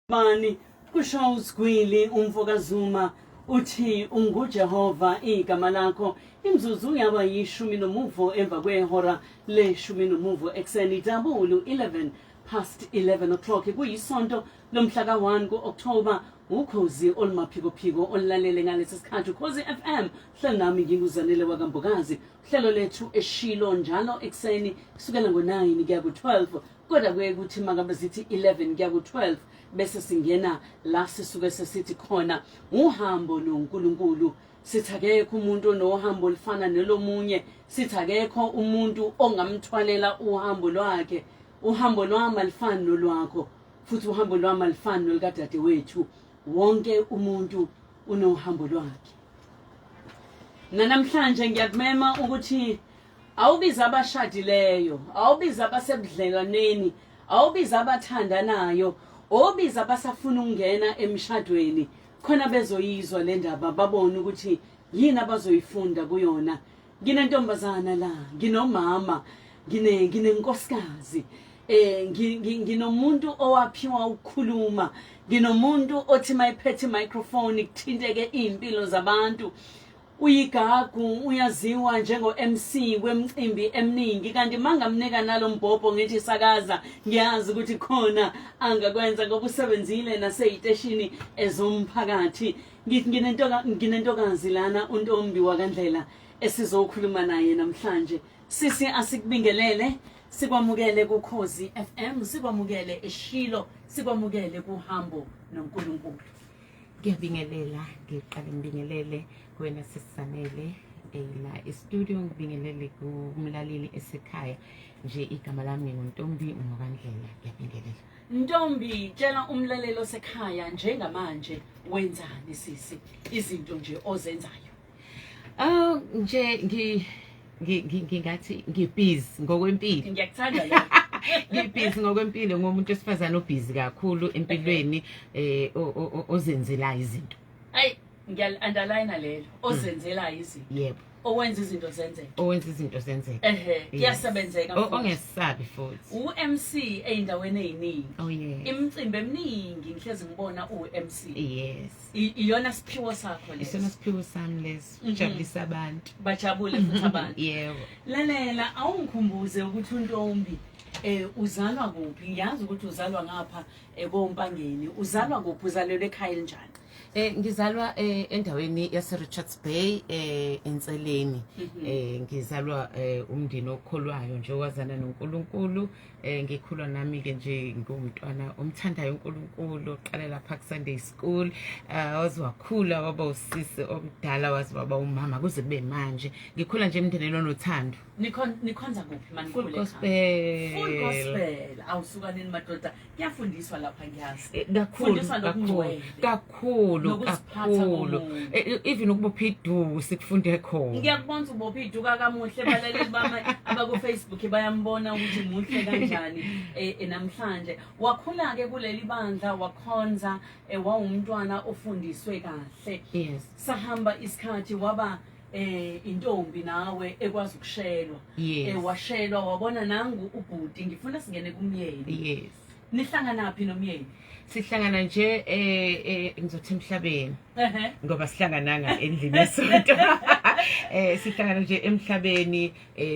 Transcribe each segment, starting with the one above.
Bani kusho uSgwili umfo kaZuma uthi unguJehova igama lakho. Imzuzu yaba yishumi nomuvo emva kwehora leshumi nomuvo ekuseni, dabulu 11 past 11 o'clock, kuyisonto lomhla ka-1 ku-October. Ukhozi olumaphikophiko olulalele ngalesi sikhathi, Ukhozi FM, hlelo nami nginguZanele wakaMbokazi. Uhlelo lethu eshilo njalo ekuseni kusukela ngo-9 kuya ku-12, kodwa kuye kuthi makabe zithi 11 kuya ku-12 bese singena la sisuke sesithi khona uhambo noNkulunkulu. Sithi akekho umuntu onohambo olufana nelomunye, sithi akekho umuntu ongamthwalela uhambo lwakhe. Uhambo lwami alifani nolwakho, futhi uhambo lwami alifani nolukadadewethu. Wonke umuntu unohambo lwakhe. Nanamhlanje ngiyakumema ukuthi awubize abashadileyo, awubize abasebudlelwaneni, awubize abathandanayo, obize abasafuna ukungena emshadweni, khona bezoyizwa le ndaba, babone ukuthi yini abazoyifunda kuyona. Nginentombazana la, nginomama, nginenkosikazi, nginomuntu owaphiwa ukukhuluma, nginomuntu othi mayiphethe microphone kuthinteke izimpilo zabantu. Uyigagu, uyaziwa njengo-MC wemicimbi eminingi, kanti mangamnika nalo mbhobho ngithi sakaza, ngiyazi ukuthi khona angakwenza ngoba usebenzile naseyiteshini ezomphakathi. Ngithi nginentokazi lana, uNtombi wakaNdlela, esizokhuluma naye namhlanje. Sisi, asikubingelele, sikwamukele kuKhozi FM, sikwamukele eShilo, sikwamukele kuhambo noNkulunkulu. Ngiyabingelela, ngiqale ngibingelele kuwena sisiZanele la e-studio, ngibingelele kumlaleli esekhaya nje. Igama lami nginguNtombi ngokaNdlela, ngiyabingelela. Ntombi, tshela umlaleli osekhaya njengamanje wenzani sisi, izinto nje ozenzayo. Oh nje ngingathi ngibhizi ngokwempilo. Ngiyakuthanda lokho. Ngibhizi ngokwempilo, ngomuntu wesifazane obhizi kakhulu empilweni, ozenzelayo izinto. Ayi, ngiyal-underline lelo, ozenzelayo izinto. Yebo. Owenza izinto zenzeke. Owenza izinto zenzeke. Ehe, kuyasebenzeka futhi. Ongesabi futhi. U-MC ey'ndaweni ey'ningi. Oh yes. Imicimbi eminingi ngihlezi ngibona u-MC. Yes. Iyona siphiwo sakho leso. Isona siphiwo sami leso. Ujabulisa abantu. Bajabule futhi abantu. Yebo. Lalela, awungikhumbuze ukuthi uNtombi uzalwa kuphi? Ngiyazi ukuthi uzalwa ngapha ekoMpangeni. Uzalwa kuphi? Uzalelwe ekhaya elinjani? Ngizalwa endaweni yase Richards Bay, eNseleni. Ngizalwa umndeni okholwayo nje, owazana noNkulunkulu. Ngikhulwa nami ke nje ngumntwana omthandayo uNkulunkulu, oqala lapha ku Sunday school, waze wakhula waba usisi omdala, waze waba umama kuze kube manje. Ngikhula nje emndenini onothando. Nikhonza kuphi mani? Full Gospel. Full Gospel. Awusuka nini madoda? Kuyafundiswa lapha, ngiyazi. Kakhulu. Fundiswa kakhulu. Nokungcwele. Kakhulu. Nokuziphatha Kakhulu. komuntu. Even ukubopha iduku sikufunde khona. Ngiyakubona ukuthi ubopha iduka kamuhle, balaleli bami abaku-Facebook bayambona ukuthi muhle kanjani namhlanje. Wakhula-ke kuleli bandla, wakhonza, wawumntwana ofundiswe kahle. Yes. Sahamba isikhathi, waba intombi nawe ekwazi ukushelwa. Yes. Washelwa, wabona nangu ubhuti, ngifuna singene kumyeni. Yes. Nihlanganaphi nomyeni? Sihlangana nje ngizothi emhlabeni. Ngoba sihlangananga endlini yesonto. Sihlangana nje emhlabeni,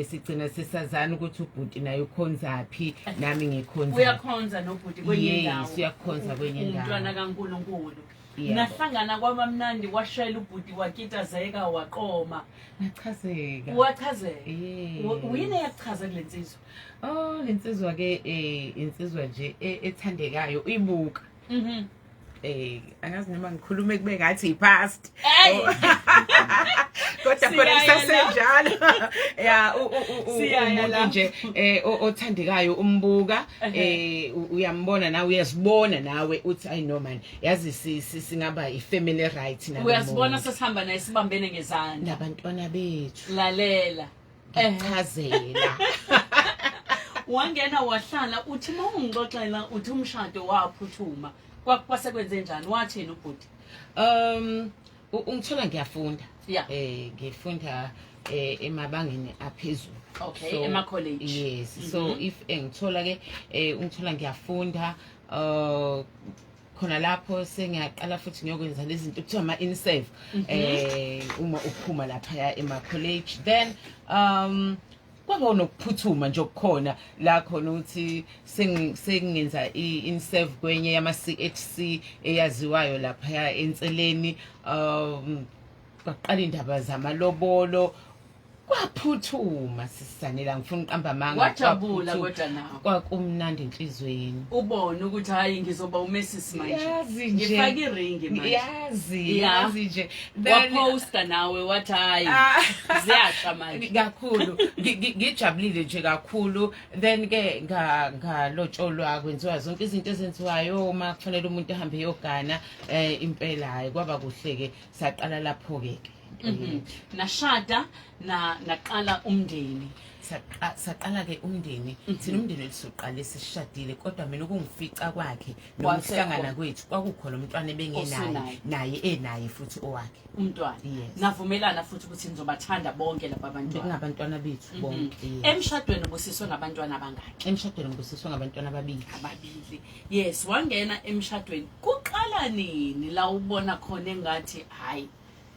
sigcina sisazana ukuthi ubhuti naye ukhonzaphi, nami ngikhonza. Uyakhonza nobhuti kwenye Yes, indawo? uyakhonza kwenye indawo. Umntwana kaNkulunkulu. Yebo. Nahlangana kwabamnandi, washela ubhuti, wakitazeka, waqoma. Ngachazeka. Wachazeka. Yes. Uyini eyakuchaza kule nsizwa? Oh, lensizwa ke insizwa nje ethandekayo uyibuka. Angazi noma ngikhulume kube ngathi i-past. Hey! Kodwa khona Siyaya kusasenjalo. Ya, Siyaya umuntu la. nje othandekayo umbuka, uyambona nawe, uyazibona nawe uthi, "I know man, yazi singaba i-family right nalo Uyasibona muntu." sesihamba naye sibambene ngezandla. Nabantwana bethu. Lalela. Ngiyachazela. Wangena wahlala, uthi uma ungixoxela uthi umshado waphuthuma. Kwasekwenze njani? Wathini ubhuti? Ungithola ngiyafunda. Ngifunda emabangeni aphezulu. Okay, ema college. Yes. So if engithola ke, ungithola ngiyafunda, Khona lapho sengiyaqala futhi ngiyokwenza lezi zinto kuthiwa ama-inserve, uma uphuma laphaya ema-college. Then kwaba nokuphuthuma nje okukhona la khona ukuthi sengingenza i-inserve kwenye yama-CHC eyaziwayo laphaya enseleni. Kwaqala indaba zamalobolo, kwaphuthuma sisanela, ngifuna uqamba amanga. Wajabula Kwaphuthu- kodwa nawe. Kwakumnandi enhlizweni. Ubone ukuthi hayi, ngizoba uMrs manje. Yazi nje. Ngifake iringi manje. Yazi. Yeah. Yazi nje. Then Waposta nawe, wathi hayi, Ah. ziyasha manje. Kakhulu. Ngijabulile nje kakhulu. Then ke ngalotsholwa, kwenziwa zonke izinto ezenziwayo uma kufanele umuntu ahambe eyogana. Impela hayi, kwaba kuhle ke, saqala lapho ke. Nashada na naqala umndeni. Saqala ke umndeni. Thina umndeni wethu soqale sishadile, kodwa mina ukungifica kwakhe Kwase nokuhlangana khona. kwethu kwakukhona umntwana ebengenaye. Osunaye. Naye enaye futhi owakhe. Umntwana. Yes. Navumelana futhi ukuthi nizobathanda bonke laba bantwana. Bekungabantwana bethu bonke, yes. Emshadweni ubusiswe ngabantwana abangaki? Emshadweni ngibusiswe ngabantwana ababili. Ababili, yes. Wangena emshadweni kuqala nini la ubona khona engathi hayi,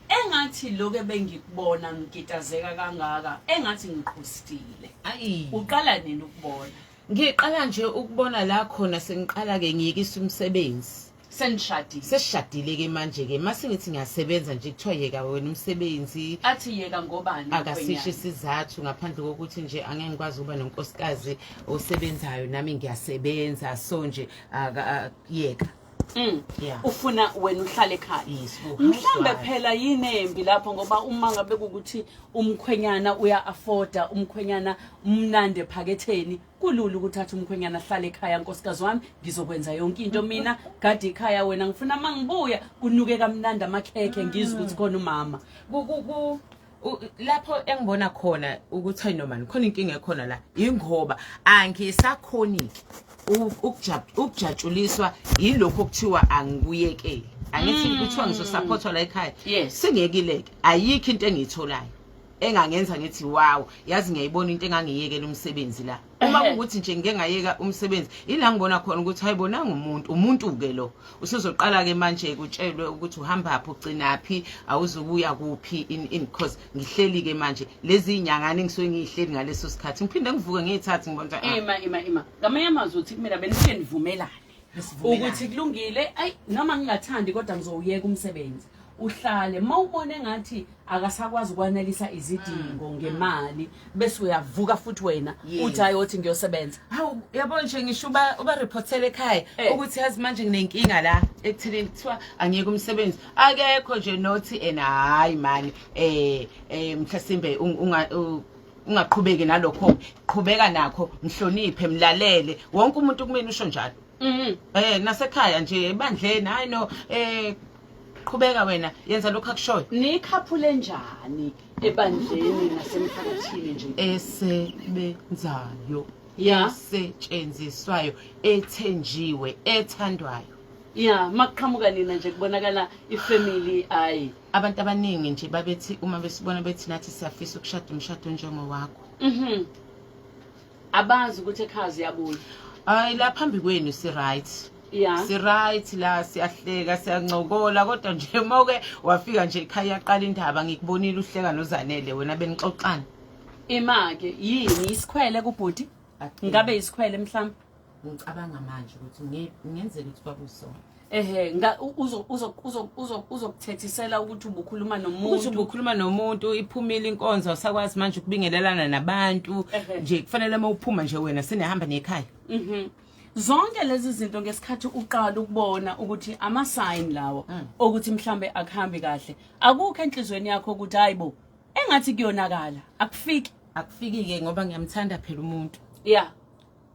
engathi lokho ebengikubona ngikitazeka kangaka, engathi ngiqhustile? Ayi. Uqala nini ukubona? Ngiqala nje ukubona la khona sengiqala ke ngiyekisa umsebenzi. Senishadile? Sesishadile ke manje ke, mase ngithi ngiyasebenza nje, kuthiwa yeka wena umsebenzi. Athi yeka ngobani? Akasisho Mkhwenyana? isizathu ngaphandle kokuthi nje angeke ngikwazi ukuba nonkosikazi osebenzayo nami ngiyasebenza, so nje yeka. Yeah. Ufuna wena uhlale ekhaya. Yes, Mhlambe housewife. phela yinembi lapho, ngoba uma ngabe kukuthi umkhwenyana uya afforda, umkhwenyana umnandi ephaketheni, kulula ukuthi athi umkhwenyana ahlale ekhaya, nkosikazi wami, ngizokwenza yonke into mina, gadi ikhaya wena, ngifuna mangibuya kunuke kamnandi amakhekhe, ngizwe ukuthi khona umama. Lapho engibona khona ukuthi hayi noma khona inkinga ekhona la, ingoba angisakhoni ukujatshuliswa yilokho okuthiwa angikuyekeli. Angithi kuthiwa ngizosupportwa la ekhaya? Yes. Singekile-ke, ayikho into engiyitholayo engangenza ngithi wow, yazi ngiyayibona into engangiyekela umsebenzi la. Uma kuwukuthi nje ngike ngayeka umsebenzi, ila ngibona khona ukuthi hayi, bonanga umuntu, umuntu-ke lo usuzoqala-ke manje kutshelwe ukuthi uhambaphi, ugcinaphi, awuzukuya kuphi, in cause ngihleli-ke manje lezi iy'nyangane engisuke ngiyihleli ngaleso sikhathi, ngiphinde ngivuke ngiyithathe, ngibona ukuthi, ah, Ima, ima, ima. Ngamanye amazwi uthi kumina benifike nivumelane Besivumelana. ukuthi kulungile, ayi noma ngingathandi kodwa ngizowuyeka umsebenzi, uhlale. Uma ubona engathi akasakwazi ukwanelisa izidingo ngemali, bese uyavuka futhi wena uthi hayi, othi ngiyosebenza. Hawu, yabo nje, ngisho uba reportele ekhaya ukuthi yazi manje nginenkinga la ekuthenini kuthiwa angiyeke umsebenzi, akekho nje nothi ena hayi mani, mhlasimbe ungaqhubeki nalokho, qhubeka nakho, mhloniphe, mlalele. Wonke umuntu kumina usho njalo. Nasekhaya nje, ebandleni, hayi no, qhubeka wena, yenza lokho akushoyo. Nikhaphule njani ebandleni nasemphakathini nje? Esebenzayo, esetshenziswayo, ethenjiwe, ethandwayo. Ya, makuqhamuka nina nje kubonakala ifamily, ayi. Abantu abaningi nje babethi uma besibona bethi nathi siyafisa ukushada umshado njengowakho. Abazi ukuthi ekhaya ziyabuya. Hayi, la phambi kwenu si-right. Si-right la, siyahleka, siyancokola, kodwa nje moke wafika nje ekhaya yaqala indaba, ngikubonile uhleka nozanele wena, benixoxana. Ima-ke, yini isikhwele kubhuti? Ngabe isikhwele mhlawumbe? Ngicabanga manje ukuthi kungenzeka ukuthi kwakusona. Ehe, nga uzo uzo uzo uzo uzokuthethisela ukuthi ubukhuluma Ukuthi nomuntu. ubukhuluma nomuntu, iphumile inkonzo, awusakwazi manje ukubingelelana nabantu. Nje kufanele uma uphuma nje wena senihamba nekhaya. Zonke lezi zinto, ngesikhathi uqala ukubona ukuthi ama sign lawo ukuthi mhlambe akuhambi kahle, akukho enhlizweni yakho ukuthi hayibo, engathi kuyonakala, akufiki? Akufiki-ke, ngoba ngiyamthanda phela umuntu.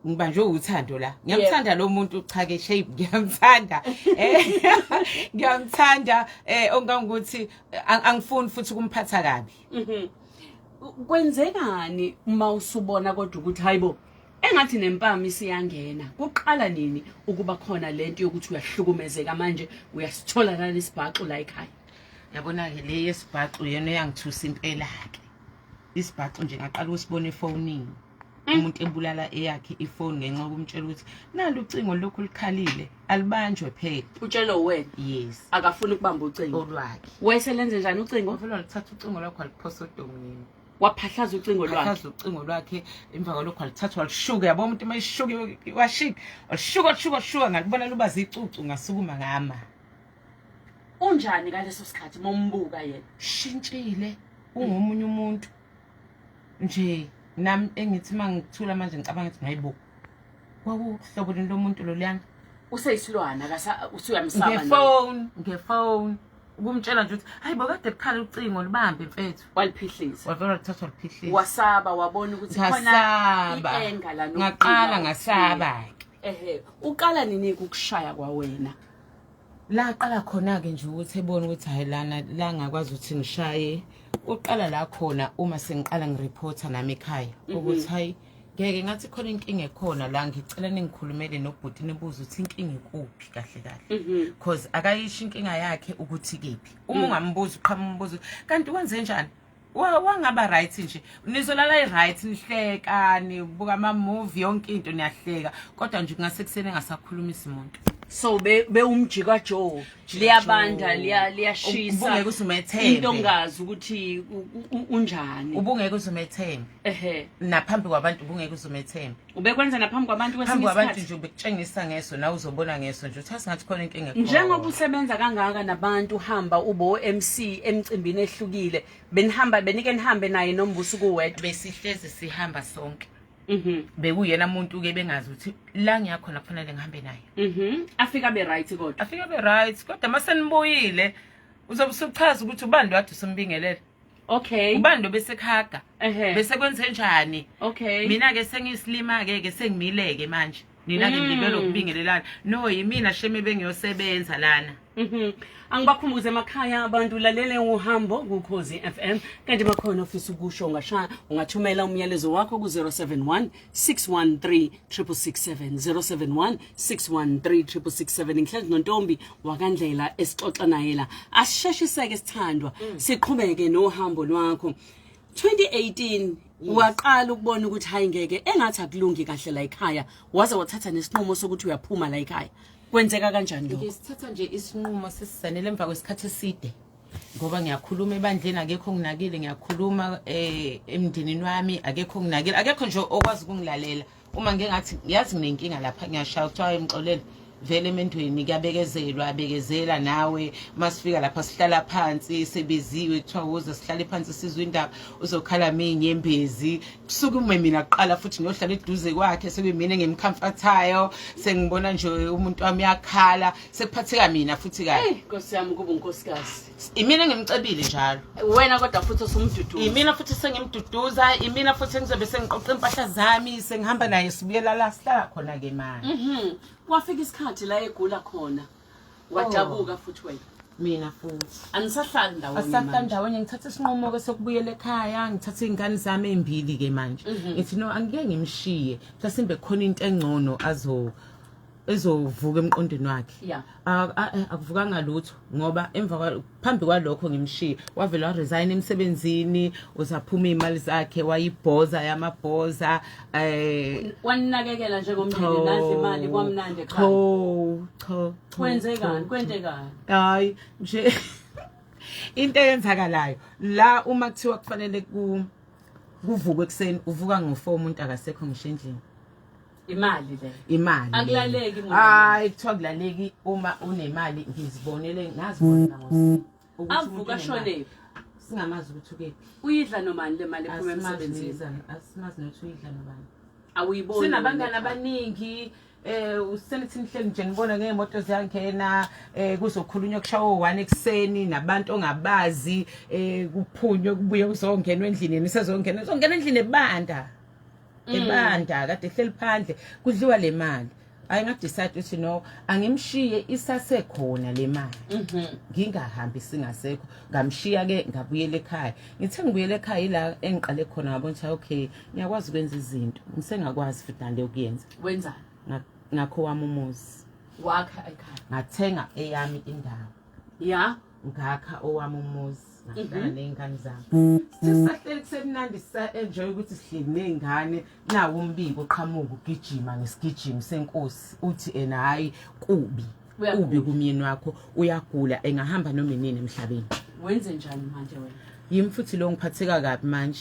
Ngibanjwe uthando la, ngiyamthanda lo muntu. Cha ke, shape, ngiyamthanda, ngiyamthanda, ongangokuthi angifuni futhi ukumphatha kabi. Kwenzekani uma usubona kodwa ukuthi hayibo, engathi nempama isiyangena? Kuqala nini ukuba khona lento yokuthi uyahlukumezeka manje, uyasithola nalesibhaxu la ekhaya? Yabona-ke, le yesibhaxu yena eyangithusa impela-ke. Isibhaxu nje ngaqala ukusibona efonini. Umuntu ebulala eyakhe ifoni ngenxa yokumtshela ukuthi nalu ucingo lokhu lukhalile, alibanjwe phela. Utshelo wena? Yes. Akafuni ukubamba ucingo olwakhe. Wayeselenze njani ucingo? Wavele walithatha ucingo lwakhe, waliphosa odongeni. Waphahlaza ucingo lwakhe? Waphahlaza ucingo lwakhe. Emva kwalokho walithatha walishuka. Yabo, umuntu uma eshuka washika, walishuka, walishuka, washuka, ngalibona luba zicucu, ngasukuma ngama. Unjani ngaleso sikhathi mombuka yena? Shintshile, ungomunye umuntu nje. Nami engithi uma ngithula manje ngicabanga ukuthi hayibo, kwakuhlobo lini lomuntu loluyana? Useyisilwana akasa, usuyamsaba nawe. Ngefoni ukumtshela nje ukuthi hayi bo, kade kukhala ucingo, libambe mfethu. Waliphihliza? Wavele walithatha waliphihliza. Wasaba, wabona ukuthi khona Ngasaba. I-anger la nokugxila Ngaqala okuthile. ngasaba-ke. Ehe, uqala nini ukukushaya kwawena? La qala khona-ke nje ukuthi ebone ukuthi hhayi, lana la ngakwazi ukuthi ngishaye. Uqala la khona uma sengiqala ngireporta nami ekhaya ukuthi hayi, ngeke, ngathi khona inkinga ekhona la, ngicela ningikhulumele nobhuti, nibuze ukuthi inkinga ikuphi kahle kahle, cause akayisho inkinga yakhe ukuthi kephi. Uma ungambuza, uqhamuka umbuzo, kanti wenze njani? Wangaba right nje, nizolala i-right, nihleka, nibuka ama-movie, yonke into niyahleka, kodwa nje kungasekuseni engasakhulumisi muntu. So bewumjika Joe, liyabanda, liyashisa. Ubungeke uzumethembe. Into ongazi ukuthi unjani. Ubungeke uzumethembe. Naphambi kwabantu ubungeke uzumethembe. Ubekwenza naphambi kwabantu Phambi kwesinye kwabantu isikhathi? Nje ubekutshengisa ngeso, nawe uzobona ngeso nje uthi asingathi khona inkinga ekhona. Njengoba usebenza kangaka nabantu, uhamba ube MC emcimbini ehlukile, benihamba, benike nihambe naye nombuso kuwedwa? Besihlezi sihamba sonke. Bekuyena muntu-ke bengazi ukuthi la ngiyakhona kufanele ngihambe naye. Afika be right kodwa? Afike be-right, kodwa uma senibuyile uzobe usuchaza ukuthi ubani lo kade usumbingelela, ubani lo besekhaga, bese kwenze njani. Mina-ke sengiyisilima-ke ke, sengimile-ke manje, nina-ke nilibele ukubingelelana. No, yimina shame bengiyosebenza lana. Angibakhumbuze emakhaya abantu, lalele uhambo kuKhozi FM, kanti bakhona ofisa ukusho, ungashaya, ungathumela umyalezo wakho ku-071 613 667, 071 613 667. Ngihlezi nontombi wakandlela esixoxa naye la. Asisheshiseke sithandwa, siqhubeke nohambo lwakho. 2018 waqala ukubona ukuthi hayi, ngeke, engathi akulungi kahle la ekhaya, waze wathatha nesinqumo sokuthi uyaphuma la ekhaya. Kwenzeka kanjani lokho? Ngisithatha nje isinqumo sesisanele emva kwesikhathi eside, ngoba ngiyakhuluma ebandleni, akekho onginakile. Ngiyakhuluma emndenini wami, akekho onginakile, akekho nje okwazi ukungilalela. Uma ngike ngathi yazi nginenkinga lapha, ngiyashaya, kuthiwa hayi, mxolele vele, emendweni kuyabekezelwa, abekezela nawe. Masifika lapha sihlala phansi, sebeziwe, kuthiwa woza sihlale phansi sizwe indaba, uzokhala minyembezi, kusukume mina kuqala futhi ngiyohlala eduze kwakhe, sekuyimina engimcomfortayo. Sengibona nje umuntu wami uyakhala, sekuphatheka mina futhi kahle. Hey Nkosi yami, kuba unkosikazi. Imina engimcebile njalo. Wena kodwa futhi osumduduza. Imina futhi sengimduduza, imina futhi engizobe sengiqoqa impahla zami, sengihamba naye, sibuyela la sihlala khona-ke manje. Kwafika isikhathi la egula khona, wadabuka futhi wena? Mina futhi. Anisahlali ndawonye Asisahlali manje? ndawonye. Ngithatha isinqumo-ke sokubuyela ekhaya, ngithatha iy'ngane zami ey'mbili-ke manje. Ngithi no, angike ngimshiye, mhlasimbe khona into engcono azo ezovuka emqondweni wakhe. Akuvukanga lutho, ngoba emva phambi kwalokho ngimshiye, wavele waresign emsebenzini, uzaphuma iy'mali zakhe, wayibhoza yamabhoza. Waninakekela njengomndeni, nadla imali kwamnandi ekhaya? Cho cho cho. Kwenzekani? Cho. Kwenzekani? Hayi nje, into eyenzakalayo la, uma kuthiwa kufanele kuvukwe ekuseni, uvuka ngo-4, umuntu akasekho ngisho endlini. Imali le. Imali le. Akulaleki uma Hayi, kuthiwa kulaleki uma unemali. Ngizibonele, ngazibonela ngosi ukuthi Avuka umuntu unemali. ashonephi? Singamazi ukuthi ukephi. Uyidla nomani le mali ephuma Asimazi. emsebenzini? Asimazi nokuthi uyidla nobani. Awuyiboni Sinabangani wena ekhaya. abaningi. Usenithi nihleli nje, nibona ngey'moto ziyangena, kuzokhulunywa, kushawa o-1 ekuseni nabantu ongabazi, kuphunywe, kubuye kuzongenwa endlini, nisezongena, zongena endlini ebanda, ebanda, kade ehleli phandle, kudliwa le mali. Hayi, ngadecide ukuthi no, angimshiye isasekhona le mali, ngingahambi singasekho. Ngamshiya-ke, ngabuyela ekhaya. Ngithe ngibuyela ekhaya, ila engiqale khona ngabona ukuthi okay, ngiyakwazi ukwenza izinto, ngisengakwazi futhi nale ukuyenza. Wenzani? Ngakho wami umuzi. Wakha ekhaya? Ngathenga eyami indawo. Ngakha owami umuzi. phansi, ngahlala ney'ngane zami. Sisahleli kusemnandi, sisa-enjoy ukuthi sihleli ney'ngane, nawo umbiko oqhamuka ugijima ngesigijimi senkosi uthi ena hhayi, kubi. Uyagula. Kubi kumyeni wakho, uyagula, engahamba noma inini emhlabeni. Wenze njani manje wena? Yimi futhi lo ngiphatheka kabi manje.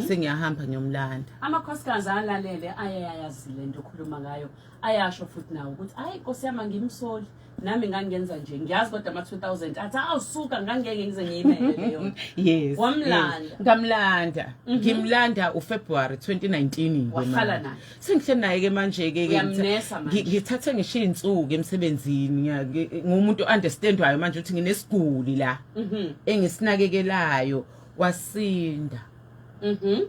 Sengiyahamba ngiyomlanda. Amakhosikazi alalele, ayayazi le nto okhuluma ngayo, ayasho futhi nawo ukuthi hayi nkosi yami, angimsoli, nami ngangenza nje, ngiyazi, kodwa ama-2000 athi awusuka, ngangeke ngize ngiyimele leyo nto. Wamlanda. Yes. Ngamlanda, ngimlanda uFebruary 2019 ke. Wahlala Manje. naye. Sengihleli naye ke manje ke Uyamnesa manje. Ngithathe ngisho iy'nsuku emsebenzini, ngumuntu understandwayo manje ukuthi nginesiguli la engisinakekelayo. Wasinda.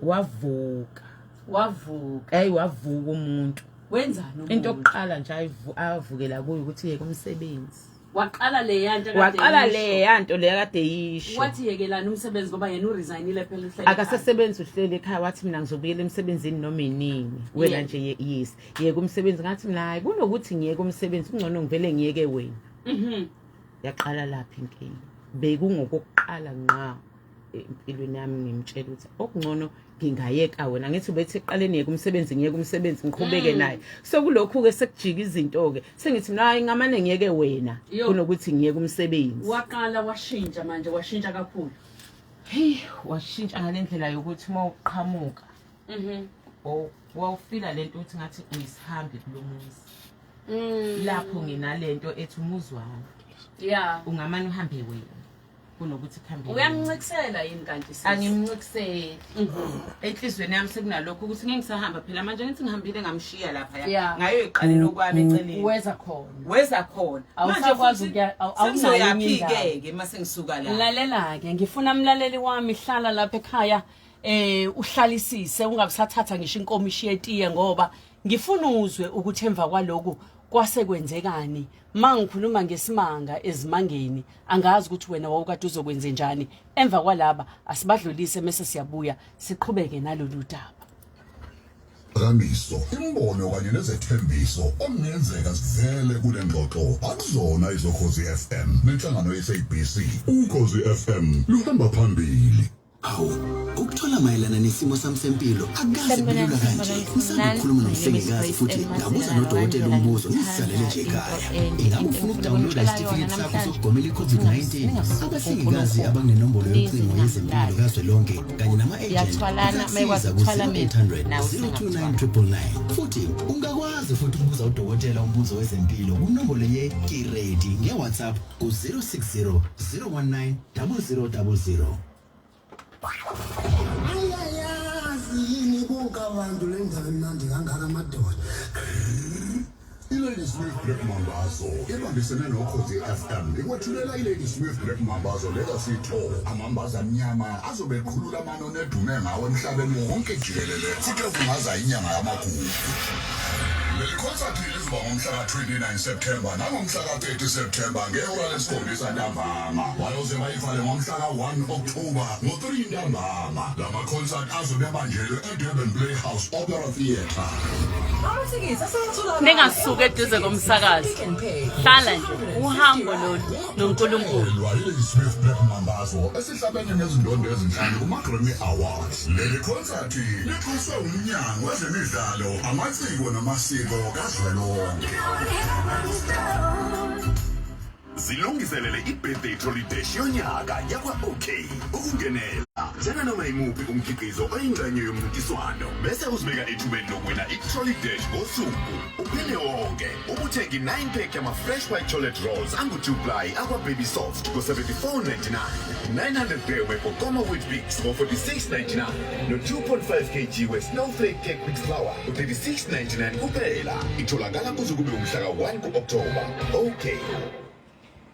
Wavuka. Wavuka. Hey, wavuka umuntu. Wenzani umuntu? Into yokuqala nje avukela kuyo ukuthi yeke umsebenzi. Waqala leya nto ekade Waqala eyisho. Leya nto leya kade yisho. Wathi yekelani umsebenzi ngoba yena uresignile phela, uhleli ekhaya. Akasasebenzi, uhleli ekhaya. Wathi mina ngizobuyela emsebenzini noma inini, wena nje yes, yeka umsebenzi. Ngathi mina hayi, kunokuthi ngiyeke umsebenzi kungcono ngivele ngiyeke wena. Yaqala lapha inkinga. Bekungokokuqala ngqa empilweni yami ngimtshela ukuthi okungcono ngingayeka wena. Ngithi ubethi ekuqaleni yeka umsebenzi, ngiyeke umsebenzi, ngiqhubeke naye. So kulokhu-ke sekujika izinto-ke, sengithi mina hayi, ngamane ngiyeke wena Yo. kunokuthi ngiyeke umsebenzi. Waqala washintsha manje, washintsha kakhulu. Heyi, washintsha ngale ndlela yokuthi uma uqhamuka wawufila lento ukuthi ngathi uyisihambi kulo muzi. Lapho nginalento ethi umuzi wami, ungamane uhambe wena kunokuthi kuhambe wena. Uyamncikisela yini kanti sis? Angimncikiseli. Enhliziyweni yami sekunalokho ukuthi ngeke ngisahamba phela manje, ngithi ngihambile ngamshiya lapha, ngayoyiqalela okwami eceleni. Weza khona. Weza khona. Awusakwazi futhi awunayo enye sengizoyaphi-ke ke uma sengisuka la? Lalela-ke, ngifuna mlaleli wami, hlala lapha ekhaya, uhlalisise, ungabisathatha ngisho inkomishi yetiye, ngoba ngifuna uzwe ukuthi emva kwaloku kwase kwenzekani. Mangikhuluma ngesimanga ezimangeni, angazi ukuthi wena wawukade uzokwenze njani emva kwalaba. Asibadlulise, mase siyabuya siqhubeke nalolu daba. Phakamiso, imbono kanye nezethembiso okungenzeka zivele kule ngxoxo akuzona izoKhozi FM nenhlangano ye-SABC. UKhozi FM luhamba phambili. Hawu, ukuthola mayelana nesimo sami sempilo akukaze Sanibonani, kulula kanje. sanibonani, Ngisanda ukukhuluma sanibonani. My name is nomhlengikazi Grace futhi M. ngabuza Mazela nodokotela Wandlela. umbuzo, Ngithanda ngizihlalele nje into ekhaya. ende, Ingabe into ufuna engifuna ukudownloada ukunitshela isitifiketi yona sakho namhlanje. sokugomela i-COVID-19? Ningasuki Abahlengikazi kuNkulunkulu. abanenombolo Please yocingo yezempilo ningamlali kazwelonke kanye nama-agent Siyathwalana, mayekwazi bayakusiza ukuthwala mina, ku-0800 nawe 029 usengakuthwala. 999. Futhi ungakwazi futhi ukubuza udokotela umbuzo wezempilo kunombolo ye-Kiredi nge-WhatsApp ku-060 019 0000. Ayayazi yini bonke abantu le ndaba emnandi kangaka, madoda? I-Ladysmith Black Mambazo ibambisene noKhozi FM ikwethulela i-Ladysmith Black Mambazo Legacy Tour. Amambaza amnyama azobe eqhulula amanoni edume ngawo emhlabeni wonke jikelele futhi evungaza inyanga yamagugu. Leli khonsathi lizoba ngomhla ka-29 September nangomhla ka-30 September ngehora lesikhombisa ntambama. Bayoze bayivale ngomhla ka-1 October ngo-3 ntambama. Lama concert azobe abanjelwe e-Durban Playhouse Opera Theatre. Ningasuki eduze komsakazo, hlala nje, uhambo lolu noNkulunkulu. Lwa i-Ladysmith Black Mambazo esihlabene ngezindondo ezinhlanu kuma-Grammy Awards. Leli khonsathi lixhaswe umnyango wezemidlalo, amasiko namasiko kazwelonke. Zilungiselele i-birthday trolley dash yonyaka yakwa-OK. Ukungenela, thenga noma imuphi umkhiqizo oyingxenye yomncintiswano bese uzibeka ethubeni lokuwina i-trolley dash ngosuku uphele wonke. Ukuthenga i-9 pack yama-fresh white chocolate rolls angu-2 ply akwa-Baby Soft ngo-74.99, 900 gram we-Bokoma Weet-Bix ngo-46.99 no-2.5 kg we-Snowflake Cake Mix Flour ku-36.99 kuphela. Itholakala kuze kube umhla ka-1 ku-October. Okay.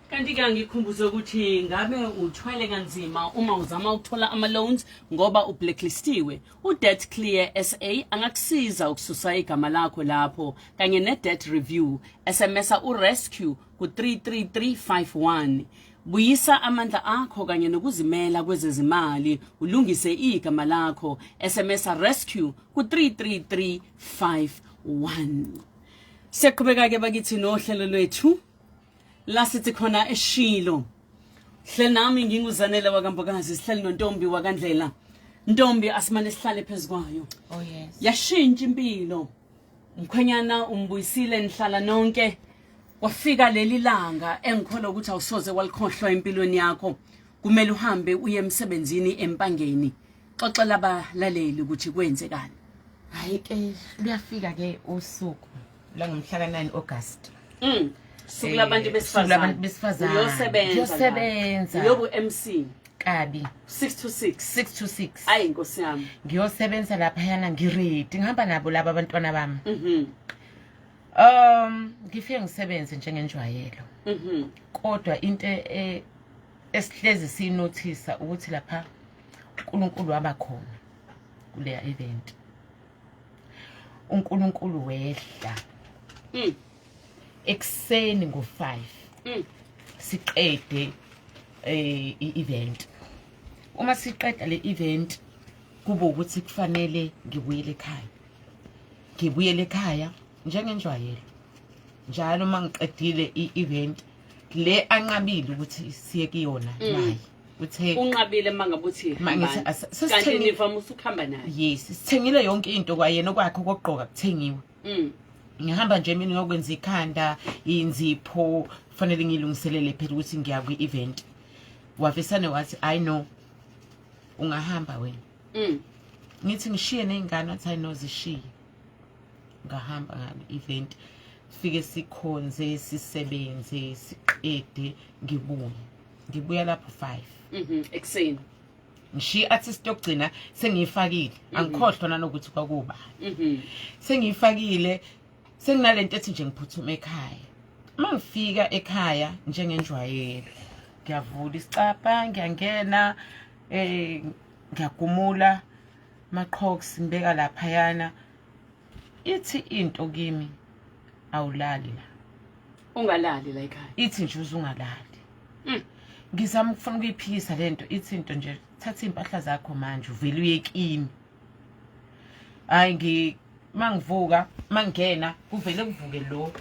Kanti-ke angikhumbuze ukuthi ngabe uthwele kanzima uma uzama ukuthola ama-loans ngoba ublacklistiwe. U-Debt Clear SA angakusiza ukususa igama lakho lapho kanye ne-debt review. SMS-a u-rescue ku-33351. Buyisa amandla akho kanye nokuzimela kwezezimali, ulungise igama lakho. SMS-a rescue ku-33351. Siyaqhubeka-ke bakithi nohlelo lwethu la sithi khona eshilo. Hle nami nginguzanele wakambokazi sihleli nontombi wakandlela. Ntombi asimane sihlale phezukwayo. Oh yes. Yashintsha impilo. Mkhwenyana umbuyisile nihlala nonke. Wafika leli langa engikholwa ukuthi awusoze walikhohlwa empilweni yakho. Kumele uhambe uye emsebenzini empangeni. Xoxela abalaleli ukuthi kwenzekani. Hayi ke luyafika ke usuku langomhla ka-9 August. Suku labantu Eh, besifazane. suku labantu besifazane. Uyosebenza. Ngiyosebenza. Uyobu MC Kabi 6 to 6. 6 to 6. Ayi nkosi yami. Ngiyosebenza laphayana ngiready ngihamba nabo laba abantwana bami. Ngifike ngisebenze njengenjwayelo. Kodwa into esihlezi siyinothisa ukuthi lapha uNkulunkulu waba khona kuleya event. uNkulunkulu wehla. Ekseni ngo5. Siqede i-event. Uma siqeda le event kube ukuthi kufanele ngibuyele ekhaya. Ngibuyele ekhaya njengenjwayelo. Njalo uma ngiqedile i-event le anqabile ukuthi siye kuyona naye. Uthe Unqabile mangabe uthi Ma ngithi hambani. sesithengile- Kanti nivamusa ukuhamba naye. Yes, sithengile yonke into kwayena okwakhe okugqoka kuthengiwe. Ngihamba nje mina ngiyokwenza ikhanda, inzipho, kufanele ngilungiselele phela ukuthi ngiya kwi-event. Wavesane wathi I know ungahamba wena. Ngithi ngishiye nezingane wathi I know zishiye. Ngahamba ngale event. Fike sikhonze, sisebenze, siqede ngibuye. Ngibuya lapho 5. Ekseni. Ngishiye artist yokugcina sengiyifakile. Angikhohlwa nanokuthi kwakuba. Sengiyifakile senginalento ethi nje ngiphuthume ekhaya. Uma ngifika ekhaya njengenjwayelo ngiyavula isicapha ngiyangena ngiyagumula maqhoks ngibeka laphayana ithi into kimi awulali la. Ungalali la ekhaya. Ithi nje uzungalali. Ngizama ukufuna ukuyiphikisa lento ithi into nje thatha impahla zakho manje uvele uye kimi. Hayi mangivuka mangena kuvele kuvuke lo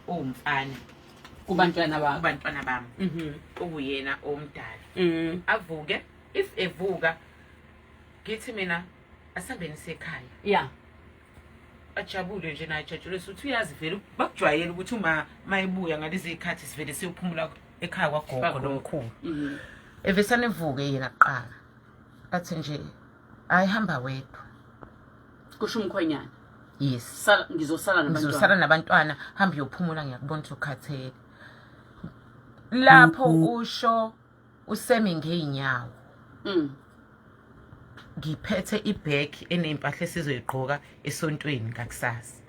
owumfana kubantwana bakho. Kubantwana bami. Okuyena omdala. Avuke if evuka ngithi mina asambeni sekhaya. Ajabule nje naye ajatshule ukuthi uyazi vele bakujwayele ukuthi uma mayibuya ngalezi zikhathi sivele siyophumula ekhaya kwagogo nomkhulu. Evesane evuke yena kuqala. Athi nje ayihamba wedwa. Kusho umkhwenyana. Yes. Sala ngizosala nabantwana. Ngizosala nabantwana hamba uyophumula ngiyakubona ukuthi ukhathele. Lapho usho usemi ngeenyawo. Ngiphethe ibag enempahla esizoyigqoka esontweni ngakusasa.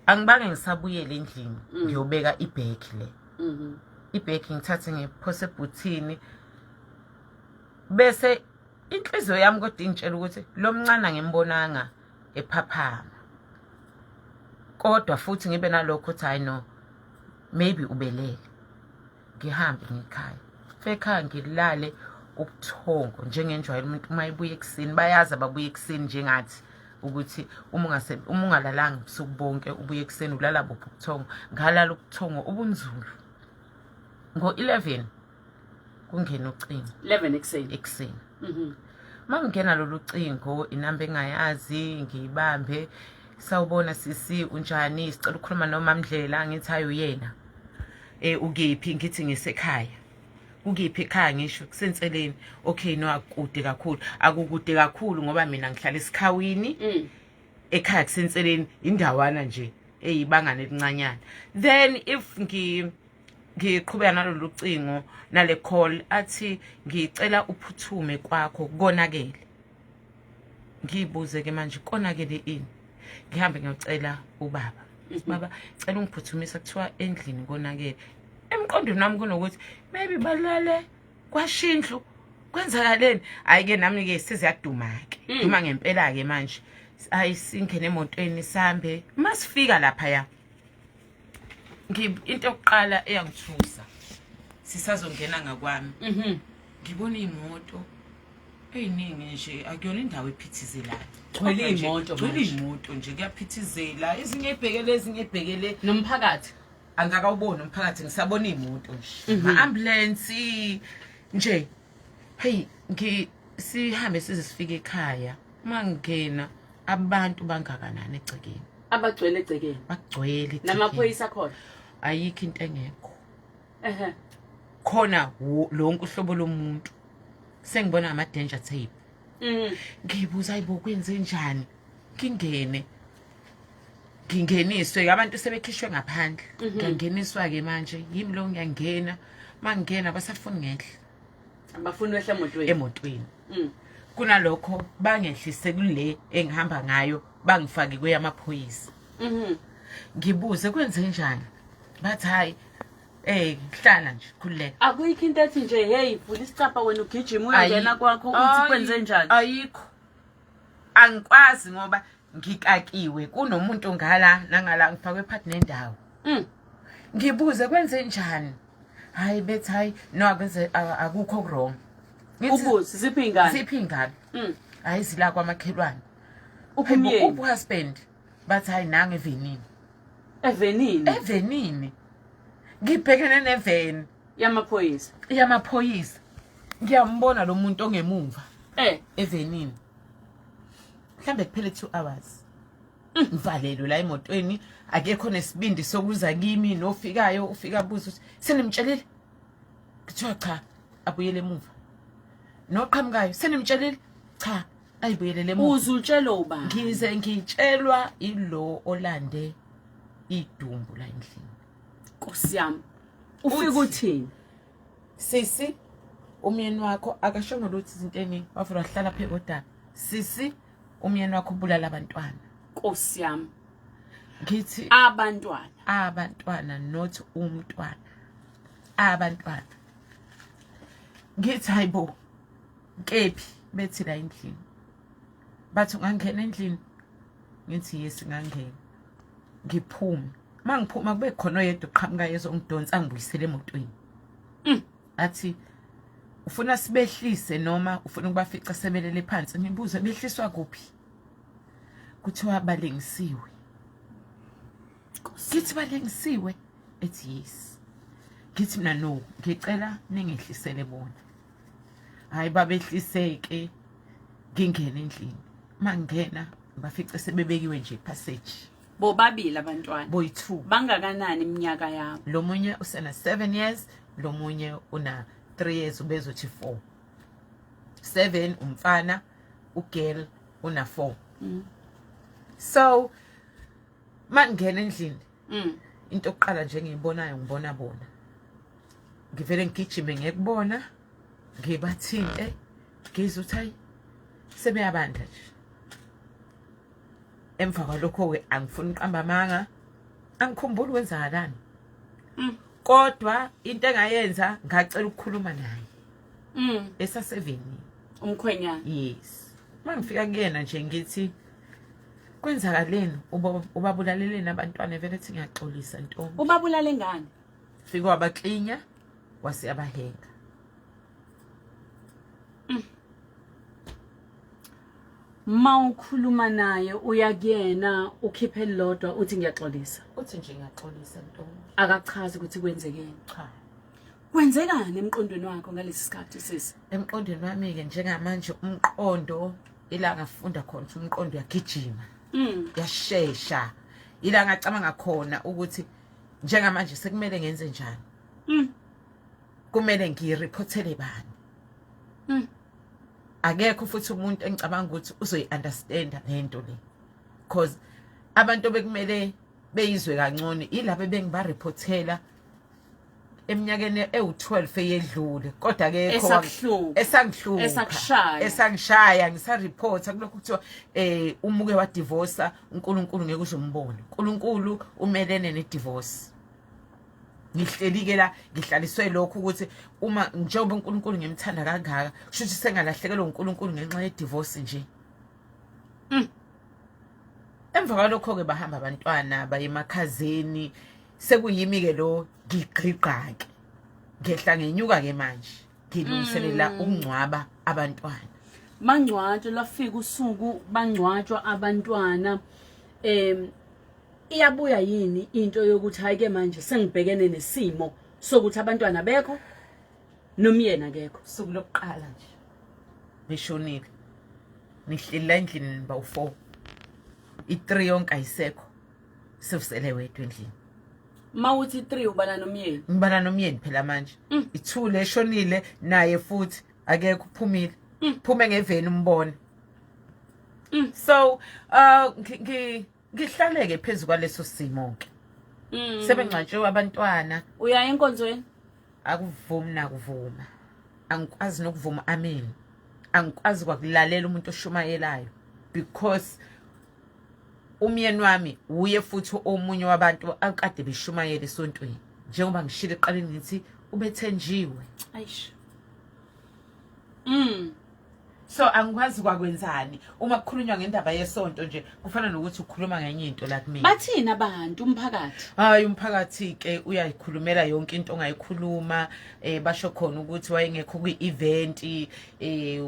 Angibange ngisabuyele endlini ngiyobeka ibag le. Ibag ngithathe ngiphose ebhuthini. Bese inhliziyo yami kodwa ingitshela ukuthi lo mncane ngimbonanga ephaphama. Kodwa futhi ngibe nalokho ukuthi hayi no maybe ubelele. Ngihambe ngikhaya. Ekhaya ngilale ubuthongo njengenjwayelo umuntu uma ebuya ekuseni bayazi ababuya ekuseni njengathi ukuthi uma ungalalanga ubusuku bonke ubuye ekuseni ulala buphi ubuthongo. Ngalala ubuthongo obunzulu. Ngo-11 kungena ucingo. 11 ekuseni. Ekuseni. Mangingena lolu cingo inamba engayazi ngiyibambe sawubona sisi unjani sicela ukukhuluma noMamndlela ngithi hayi uyena. Ukephi ngithi ngisekhaya. Ukephi ekhaya ngisho kusenseleni. Okay no akukude kakhulu. Akukude kakhulu ngoba mina ngihlala esikhawini. Ekhaya kusenseleni indawana nje eyibangane elincanyana. Then if ngiqhubeka nalolu cingo nale call athi ngicela uphuthume kwakho konakele. Ngibuze ke manje konakele ini? Ngihambe ngiyocela ubaba. Baba cela ungiphuthumisa kuthiwa endlini konakele. Emqondweni wami kunokuthi maybe balale kwashindlu kwenzakaleni. Hayi ke nami ke siziyaduma ke. Duma ngempela ke manje. Hayi singene emotweni sambe. Masifika lapha ya. Into yokuqala eyangithusa sisazongena ngakwami. Ngibona imoto eyiningi nje akuyona indawo ephithizelayo. Gcwele imoto Gcwele manje. imoto nje kuyaphithizela ezinye ebhekele ezinye ebhekele nomphakathi. Angakawuboni umphakathi, ngisabona iy'moto nje, ama-ambulensi nje. Hey, ngi sihambe size sifike ekhaya. Uma ngingena, abantu bangakanani egcekeni. Abagcwele egcekeni. Bagcwele egcekeni. Namaphoyisa akhona. Ayikho into engekho. Ehe. Khona lonke uhlobo lomuntu. Sengibona ama-danger tape. Ngibuza, ayibo, kwenze njani? Ngingene, ngingeniswe, abantu sebekhishwe ngaphandle. Ngiyangeniswa-ke manje, yimi lo, ngiyangena. Uma ngingena, basafuni ngehle. Abafuni wehla emotweni. Emotweni. Kunalokho bangehlise kule engihamba ngayo, bangifake kweyamaphoyisa. Ngibuze, kwenze njani? Bathi, hayi, hlala nje, khululeka. Akuyikho into ethi nje, hey, vula isicabha wena, ugijima uyongena kwakho, uthi kwenze njani? Ayikho, angikwazi ngoba ngikakiwe, kunomuntu ngala nangala, ngifakwe phakathi nendawo. Ngibuze, kwenze njani? Hayi, bethi hayi, no, akwenze akukho wrong. Ubuze, ziphi iy'ngane? Ziphi iy'ngane? Hayi, zila kwamakhelwane. Uphi Hayibo, umyeni? uphi husband? Bathi hayi, nange evenini. Evenini? Evenini, ngibhekene neveni. Yamaphoyisa. Yamaphoyisa. Ngiyambona lo muntu ongemumva. Evenini, mhlambe kuphele 2 hours ngivalelwe la emotweni. Akekho nesibindi sokuza kimi. Nofikayo ufika abuza ukuthi, senimtshelile? Kuthiwa cha, abuyele emuva. Noqhamukayo, senimtshelile? Cha, ayibuyelele emuva. Uze utshelwe ubani? Ngize ngitshelwa ilo olande idumbu la endlini. Nkosi yami, ufika uthini? Sisi, umyeni wakho akashongo lutho, izinto eningi, wavula wahlala phe kodaba. Sisi, umyeni wakho ubulala abantwana. Nkosi yami. Ngithi abantwana. Abantwana, not umntwana, abantwana. Ngithi, hayibo, kephi? Bethi la endlini. Bathi, ungangena endlini? Ngithi, yes, ngangena. Ngiphume, mangiphuma kube khona oyedwa oqhamuka ezongidonsa, angibuyisele emotweni. Athi, ufuna sibehlise noma ufuna ukubafica sebelele phansi? Ngibuze, behliswa kuphi? Kuthiwa balengisiwe. Ngithi, balengisiwe? Ethi, yes. Ngithi mina, no, ngicela ningehlisele bona. Hayi, babehliseke. Ngingene endlini, mangena bafice sebebekiwe nje passage. Bobabili abantwana? Boyi-two. Bangakanani iminyaka yabo? Lo munye usena 7 years, lo munye una 3 years, ubezothi 4. 7 umfana, ugirl una 4. So mangena endlini, into yokuqala nje engiyibonayo, ngibona bona. Ngivele ngigijime ngekubona, ngibathinte, ngizwe ukuthi hayi, sebeyabanda nje. Emva kwalokho-ke, angifuni uqamba amanga, angikhumbuli kwenzakalani, kodwa into engayenza, ngacela ukukhuluma naye esasevenini. Umkhwenyana. Yes. Uma ngifika kuyena nje, ngithi, kwenzakaleni? Ubabulaleleni abantwana? Vele ethi, ngiyaxolisa ntombi. Ubabulale ngani? Fike wabaklinya, wase abahenga. Mawukhuluma naye, uya kuyena, ukhiphe elilodwa, uthi ngiyaxolisa. Uthi nje, ngiyaxolisa ntombi. Akachazi ukuthi kwenzekeni? Cha. Kwenzekani emqondweni wakho ngalesi sikhathi, sisi? Emqondweni wami-ke njengamanje, umqondo ila ngafunda khona ukuthi umqondo uyagijima, uyashesha. Ila ngacabanga khona ukuthi njengamanje sekumele ngenze njani, kumele ngiriphothele bani. Akekho futhi umuntu engicabanga ukuthi uzoyi-understanda lento le, cause abantu bekumele beyizwe kangcono ilabo bengibariphothela eminyakeni ewu-12 eyedlule, kodwa akekho Esakuhlupha. Esangihlupha. Esakushaya. Esangishaya. Ngisareporta kulokhu kuthiwa umuke wadivorsa, uNkulunkulu ngeke uzombona, uNkulunkulu umelene nedivorce. Ngihleli ke la, ngihlaliswe lokhu ukuthi uma njengoba uNkulunkulu ngimthanda kangaka, kusho ukuthi sengalahlekelwa uNkulunkulu ngenxa yedivorce nje. Emva kwalokho ke bahamba abantwana baye emakhazeni. Sekuyimi ke lo, ngigqigqa ke, ngehla ngenyuka ke manje, ngilungiselela ukungcwaba abantwana. Bangcwatshwa, lwafika usuku bangcwatshwa abantwana. Iyabuya yini into yokuthi hayi ke manje sengibhekene nesimo sokuthi abantwana bekho nomyena akekho? Suku lokuqala nje beshonile, nihleli la endlini niba u-4, i-3 yonke ayisekho, sewusele wedwa endlini. Mawuthi 3 ubala nomyeni? Ngibala nomyeni phela manje. I-2 leshonile naye futhi akekho, uphumile, phume ngeveni umbone. So ngihlaleke phezu kwaleso simo ke, sebengcwatshiwe abantwana. Uya enkonzweni? Akuvumi nakuvuma, angikwazi nokuvuma amen, angikwazi kwakulalela umuntu oshumayelayo, because umyeni wami uye futhi omunye wabantu akade beshumayela esontweni, njengoba ngishilo eqaleni ngithi ubethenjiwe. Aish. So angikwazi kwakwenzani uma kukhulunywa ngendaba yesonto nje, kufana nokuthi ukhuluma ngenye into la kumina. Bathini abantu, umphakathi? Hayi, umphakathi ke uyayikhulumela yonke into ongayikhuluma. Basho khona ukuthi wayengekho kwi-event,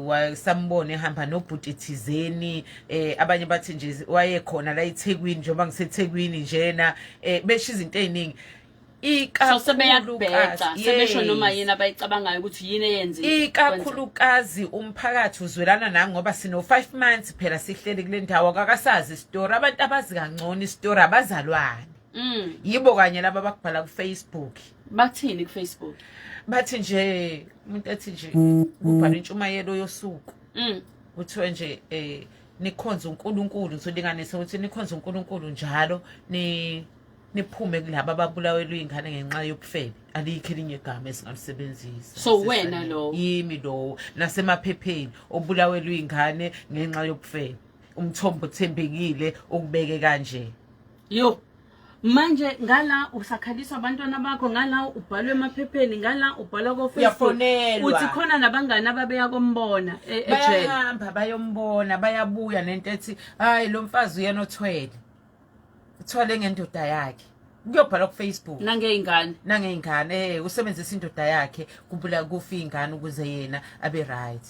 wasambona ehamba nobhuti thizeni. Abanye bathi nje wayekhona la eThekwini, njengoba ngiseThekwini njena, besho izinto eziningi. So sebeyakubheca, sebesho noma yini abayicabangayo ukuthi yini eyenzile. Ikakhulukazi umphakathi uzwelana nami ngoba sino 5 months phela sihleli kule ndawo, akakasazi isitori. Abantu abazi kangcono isitori abazalwane, yibo kanye laba abakubhala ku-Facebook. Bathini ku-Facebook? Bathi nje umuntu ethi nje kubhala intshumayelo yosuku, kuthiwe nje nikhonze uNkulunkulu, ngizolinganisa ukuthi nikhonze uNkulunkulu njalo, ni niphume kulaba ababulawelwa iy'ngane ngenxa yobufebe. Alikho elinye igama esingalisebenzisa. So wena lowo? Yimi lowo, nasemaphepheni, obulawelwa iy'ngane ngenxa yobufebe. Umthombo othembekile ukubeke kanje. Yo, manje ngala usakhaliswa abantwana bakho, ngala ubhalwe emaphepheni, ngala ubhalwa ko-Facebook. Uyafonelwa. Uthi khona nabangani ababeya kombona ejele? Bayahamba bayombona, bayabuya nento ethi hayi, lo mfazi uyena othwele, uthwale ngendoda yakhe, kuyobhalwa ku-Facebook. Nangey'ngane. Nangey'ngane. Usebenzisa indoda yakhe kubula kufa iy'ngane ukuze yena abe right.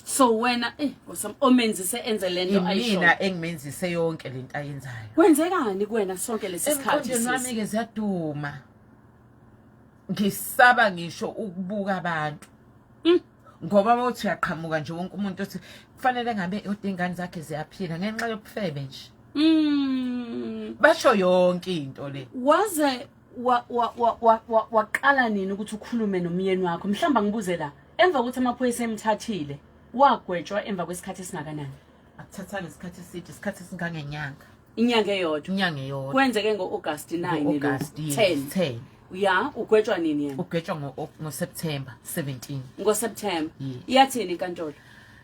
So wena Nkosi yami, omenzise enze lento ayisho? Imina engimenzise yonke lento ayenzayo. Kwenzekani kuwena sonke lesi sikhathi? Emqondweni wami-ke ziyaduma, ngisaba ngisho ukubuka abantu, ngoba uma uthi uyaqhamuka nje, wonke umuntu uthi kufanele ngabe kodwa iy'ngane zakhe ziyaphila ngenxa yobufebe nje. Basho yonke into le. Waze waqala nini ukuthi ukhulume nomyeni wakho? Mhlawumbe angibuze la, emva kokuthi amaphoyisa emthathile, wagwetshwa emva kwesikhathi esingakanani? Akuthathanga isikhathi eside, isikhathi esingangenyanga. Inyanga eyodwa? Inyanga eyodwa. Kwenzeke ngo-August 9? Ngo-August, yes. 10? 10. Ya, ugwetshwa nini yena? Ugwetshwa ngoSeptember 17. NgoSeptember? Yes. Iyathini inkantolo?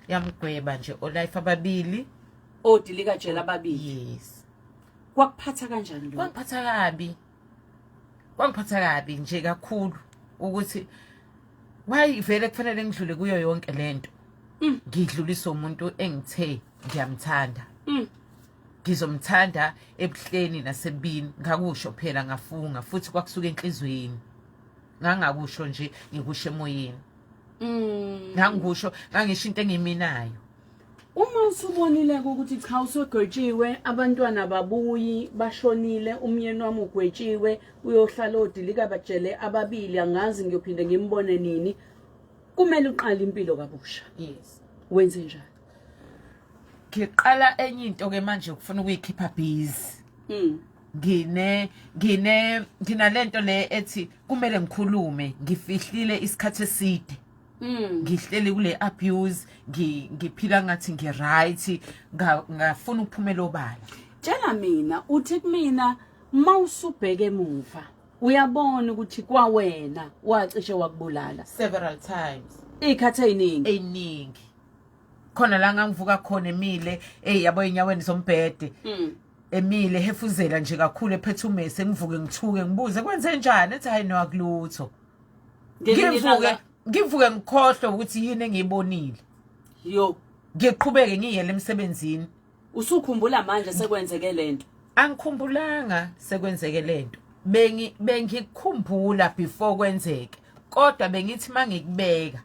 Yamgweba nje olife ababili. Odilikajele ababili? Yes. Kwakuphatha kanjani lokho? Kwangiphatha kabi, kwangiphatha kabi nje kakhulu ukuthi why vele kufanele ngidlule kuyo yonke lento, ngidlulise umuntu engithe ngiyamthanda, ngizomthanda ebuhleni nasebini. Ngakusho phela, ngafunga futhi, kwakusuka enhlizweni, ngangakusho nje ngikusho emoyeni, ngangikusho, ngangisho into engiminayo. Uma usubonile ukuthi cha, usugwetshiwe, abantwana babuyi, bashonile, umyeni wami ugwetshiwe, uyohlala odilika bajele ababili, angazi ngiyophinde ngimbone nini, kumele uqale impilo kabusha. Yes. Wenze njani? Ngiqala enye into ke manje, ukufuna ukuyikhipha busy. Ngine nginalento le ethi kumele ngikhulume, ngifihlile isikhathi eside. Ngihleli kule abuse, ngiphila ngathi ngi-right, ngafuna ukuphumela obala. Tshela mina, uthi kumina mawusubheke emuva uyabona ukuthi kwawena wacishe wakubulala? Several times. Iy'khathi ey'ningi? Ey'ningi. Khona la ngangivuka khona emile, eyi yabo, ey'nyaweni zombhede, emile hefuzela nje kakhulu, ephethe umese, ngivuke ngithuke, ngibuze kwenze njani, ethi hayi no, akulutho. Ngelinye Ngivuke ilanga- ngivuke ngikhohlwe ukuthi yini engiyibonile. Yo. Ngiqhubeke ngiyele emsebenzini. Usukhumbula manje sekwenzeke lento? Angikhumbulanga sekwenzeke lento, bengikukhumbula before kwenzeke, kodwa bengithi mangikubeka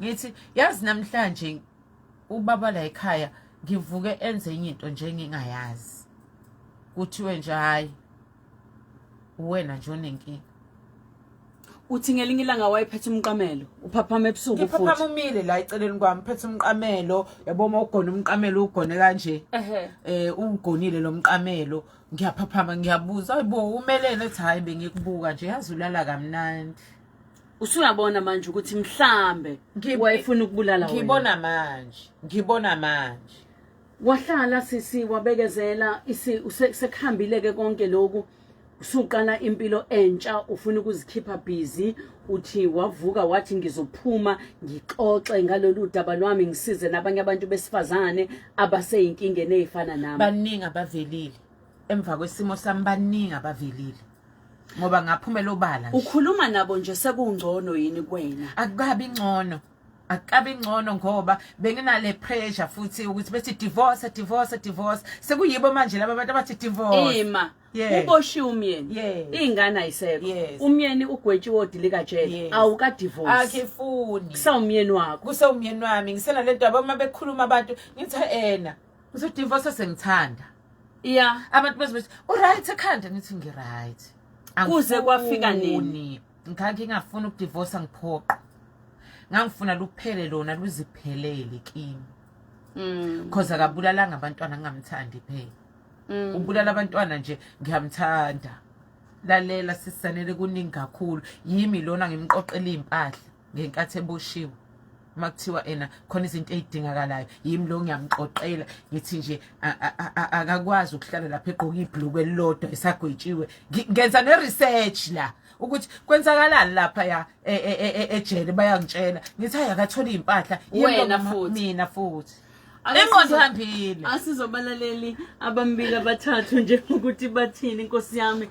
ngithi yazi namhlanje ubaba la ekhaya ngivuke enze enye into nje engingayazi. Kuthiwe nje hayi, uwena nje onenkinga. Uthi ngelinye ilanga wayephethe umqamelo, uphaphama ebusuku Ngiphaphama futhi. Umile la eceleni kwami, phethe umqamelo. Yabo, uma ugona umqamelo, ugone kanje. Ugonile lo mqamelo. Ngiyaphaphama, ngiyabuza, hayibo, umelene? Ethi, hayi, bengikubuka nje, yazi ulala kamnandi. Usuyabona manje ukuthi mhlambe wayefuna ukubulala wena. Ngibona manje, ngibona manje. Wahlala sisi, wabekezela, sekuhambile ke konke lokhu, usuqala impilo entsha, ufuna ukuzikhipha busy. Uthi wavuka wathi, ngizophuma ngixoxe ngalolu daba lwami, ngisize nabanye abantu besifazane abaseyinkingeni ey'fana nami. Baningi abavelile emva kwesimo sami, baningi abavelile ngoba ngaphumela obala nje. Ukhuluma nabo nje, sekungcono yini kuwena? Akukabi ngcono, akukabi ngcono, ngoba benginale pressure futhi ukuthi bethi divorce, divorce, divorce. Sekuyibo manje laba abantu abathi divorce. Ima. Yeah. Uboshiwe umyeni. Yes. Iy'ngane ayisekho. Yes. Umyeni ugwetshiwe odilikajele. Yes. Awukadivorce. Akifuni. Kusawumyeni wakho. Kusewumyeni wami. Ngisenale nto yabo, uma bekhuluma abantu ngithi ena ngizodivorce, sengithanda. Abantu beze bethi uright ekhanda, ngithi ngi-right. Kuze kwafika nini? Angifuni. Ngangingafuni ukudivorce, ngiphoqa. Ngangifuna luphele lona, luziphelele kimi, cause akabulalanga abantwana ngingamthandi phela. Ubulala abantwana nje ngiyamthanda. Lalela sisanele, kuningi kakhulu. Yimi lona ngimqoqela iy'mpahla ngenkathi eboshiwe, uma kuthiwa ena khona izinto ey'dingakalayo, yimi lo ngiyamqoqela. Ngithi nje akakwazi ukuhlala lapha egqoke ibhuluku elilodwa esagwetshiwe. Ngenza ne-research la ukuthi kwenzakalani lapha ya ejele, bayangitshela. Ngithi hayi, akathole iy'mpahla. Yimi lo. Wena futhi. Mina futhi. Ingqondo ihambile. Asizobalaleli abambili abathathu nje ukuthi bathini. Inkosi yami,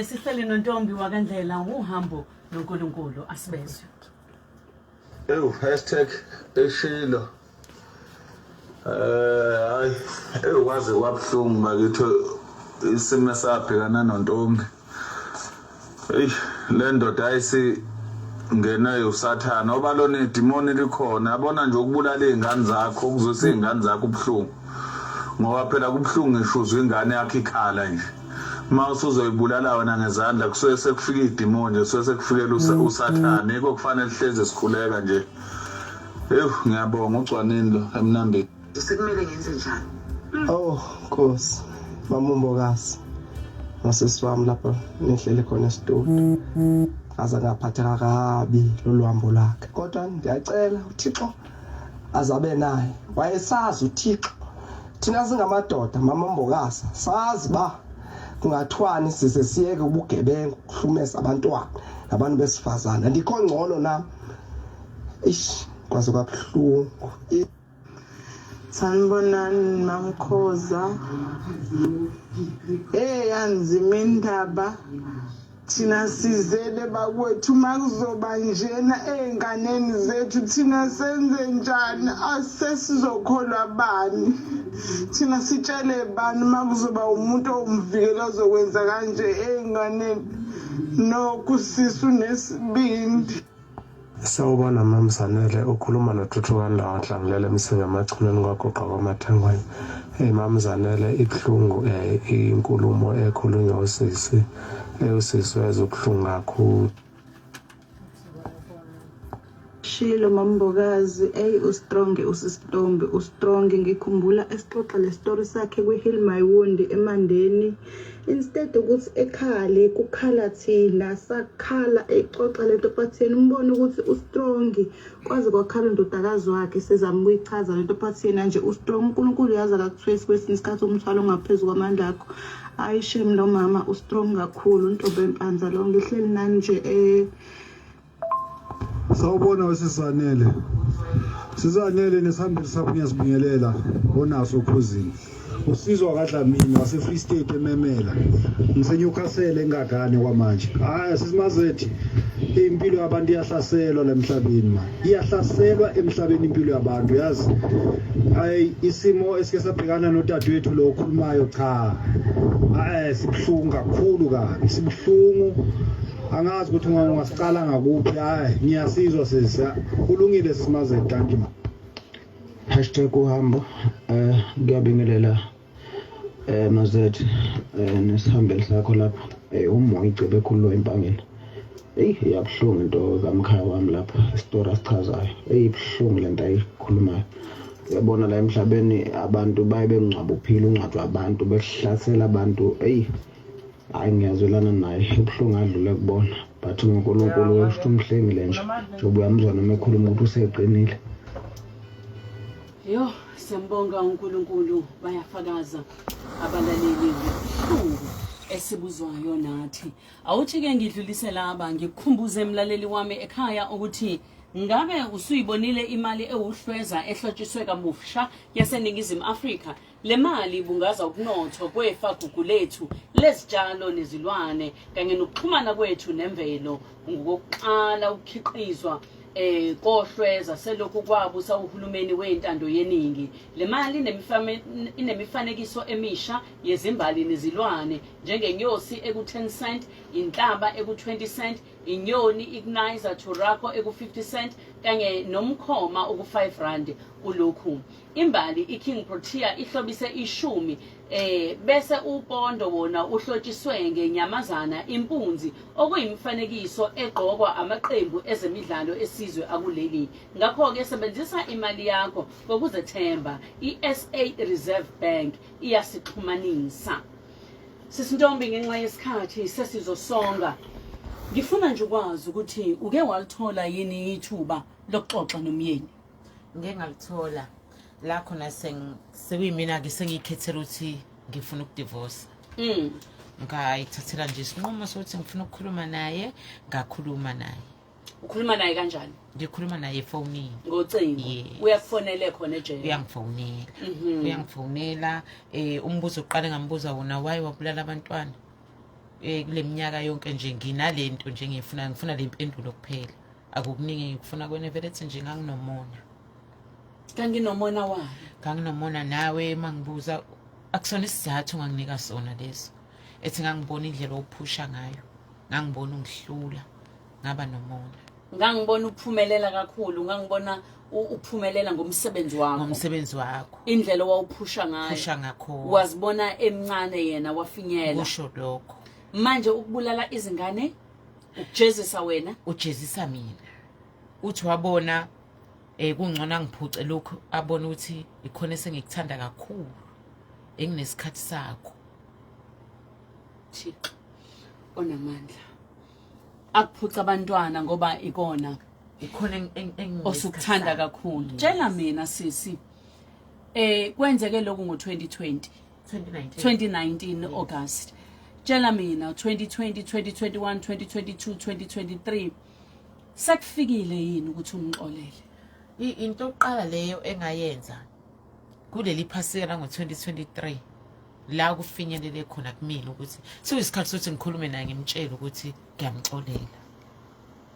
sihleli noNtombi wakaNdlela, uhambo noNkulunkulu, asibezwe. Ewu, #eshilo. Hayi, ewu, kwaze kwabuhlungu bakithi isimo esabhekana noNtombi. Eyi, le ndoda ayisi ngenwe usathana oba lona idimoni likhona, yabona nje, ukubulala iy'ngane zakho, ukuzwisa iy'ngane zakho ubuhlungu, ngoba phela kubuhlungu ngisho uzwa ingane yakho ikhala nje. Uma usuzoyibulala wena ngezandla, kusuke sekufika idimoni nje, kusuke sekufikela usathane. Yikho kufanele hlezi sikhuleka nje. Ewu, ngiyabonga. Ugcwanini lo emnambeni. Sekumele ngenze njani? Oh Nkosi, mamumbokazi nosisi wami lapho nihlele khona esitudio, ngaze ngaphatheka kabi lolu hambo lwakhe, kodwa ngiyacela uThixo azabe naye. Wayesazi uThixo, thina singamadoda, mama Mbokazi, sazi ba kungathwani size siyeke ubugebengu, ukuhlumeza abantwana nabantu besifazane. Andikho ngcono nami. Ish, kwaze kwabuhlungu. Sanibonani Mamkhoza. Hey, yanzima indaba. Thina sizele bakwethu, makuzoba njena ey'nganeni zethu, thina senze njani? Asesizokholwa bani? Thina sitshele bani makuzoba umuntu owumvikeli ozokwenza kanje ey'nganeni? Nokho sisi unesibindi. Sawubona Mam Zanele, ukhuluma noThuthukani la waNhlangulela eMsinga Emachunwini kwaGuqa kwaMathengwane. Hey Mam Zanele, ibuhlungu inkulumo ekhulunywa usisi. Usisi wezwa ubuhlungu kakhulu. Shilo Mambokazi, ey, ustrong usisiNtombi, ustrong. Ngikhumbula esixoxa le story sakhe kwi-Heal My Wound eMandeni. Instead ukuthi ekhale, kukhala thina, sakhala exoxa lento, but yena umbone ukuthi ustrong, kwaze kwakhala undodakazi wakhe sezama ukuyichaza lento, but yena nje ustrong. UNkulunkulu uyazi akakuthwesi kwesinye isikhathi umthwalo ongaphezu kwamandla akho. Hayi shame, lo mama ustrong kakhulu. Untombi empanza lo, ngihleli nani nje Sawubona wesisanele. Sisanele nesihambeli sakho, ngiyasibingelela onaso okhuzini. Usizwa kaDlamini wase Free State ememela. NgiseNewcastle engagane kwamanje. Hayi sisimazethi, impilo yabantu iyahlaselwa la emhlabeni man. Iyahlaselwa emhlabeni impilo yabantu, yazi. Hayi, isimo esike sabhekana nodadewethu lo okhulumayo, cha. Hayi, sibuhlungu kakhulu kabi. Sibuhlungu. Angazi ukuthi ungasicala ngakuphi. Hayi, ngiyasizwa sisi. Kulungile sisimazethi, thank you. #uhambo, ngiyabingelela. Mazethe nesihambeli sakho lapha umoya icebe ekhululwa empangeni. Eyi iyabuhlungu into kamkhaya wami lapha isitori asichazayo. Eyi ibuhlungu lento ayikhulumayo. Uyabona la emhlabeni abantu baye bengcwaba uphila ungcwatshwa abantu behlasela abantu. Eyi hayi ngiyazwelana naye ubuhlungu adlule kubona but uNkulunkulu wesho umhlengile nje njengoba uyamzwa noma ekhuluma ukuthi useqinile. Yo, siyambonga uNkulunkulu bayafakaza abalaleli ngobuhlungu esibuzwayo nathi. Awuthi-ke ngidlulise laba ngikukhumbuze mlaleli wami ekhaya ukuthi ngabe usuyibonile imali ewuhlweza ehlotshiswe kabusha yaseNingizimu Afrika. Le mali ibungaza ukunotho kwefa gugu lethu lezitshalo nezilwane kanye nokuxhumana kwethu nemvelo. Ngokokuqala ukukhiqizwa kohlweza selokhu kwabusa uhulumeni wentando yeningi. Le mali inemifanekiso emisha yezimbali nezilwane njengenyosi eku-10 cent, inhlaba eku-20 cent, inyoni iKnizer Turaco eku-50 cent kanye nomkhoma oku-5 rand kulokhu. Imbali iKing Protea ihlobise ishumi bese upondo wona uhlotshiswe ngenyamazana impunzi okuyimifanekiso egqokwa amaqembu ezemidlalo esizwe akuleli. Ngakho-ke sebenzisa imali yakho ngokuzethemba. I-SA Reserve Bank iyasixhumanisa. Sisintombi ngenxa yesikhathi sesizosonga. Ngifuna nje ukwazi ukuthi uke walithola yini ithuba lokuxoxa nomyeni? Ngike ngalithola la khona sekuyimina-ke sengiyikhethela ukuthi ngifuna ukudivorce. Ngayithathela nje isinqumo sokuthi ngifuna ukukhuluma naye, ngakhuluma naye. Ukhuluma naye kanjani? Ngikhuluma naye efonini. Ngocingo. Yes. Uyakufonele khona ejele? Uyangifonela. Uyangifonela umbuzo oqale ngambuza wona why wabulala abantwana. Kule minyaka yonke nje nginalento nje ngifuna le mpendulo kuphela. Akukuningi ngikufuna kwena vele ethi nje nganginomona. Kanginomona wayo. Nganginomona nawe mangibuza akusona isizathu onganginika sona leso. Ethi ngangibona indlela ophusha ngayo. Ngangibona ungihlula. Ngaba nomona. Ngangibona uphumelela kakhulu, ngangibona uphumelela ngomsebenzi wakho. Ngomsebenzi wakho. Indlela owawuphusha ngayo. Phusha ngakho. Wazibona emncane yena wafinyela. Kusho lokho. Manje ukubulala izingane ukujezisa wena? Ujezisa mina. Uthi wabona kungcono angiphuce lokhu abona ukuthi ikhona esengikuthanda kakhulu enginesikhathi sakho. Thixo onamandla. Akuphuca abantwana ngoba ikona ikhona osukuthanda kakhulu. Tshela mina sisi kwenzeke lokhu ngo-2020 2019 August. Tshela mina 2020 2021 2022 2023 sekufikile yini ukuthi umxolele? Into yokuqala leyo engayenza kuleli phasika la ngo-2023 la kufinyelele khona kumina ukuthi sekuyisikhathi sokuthi ngikhulume naye ngimtshele ukuthi ngiyamxolela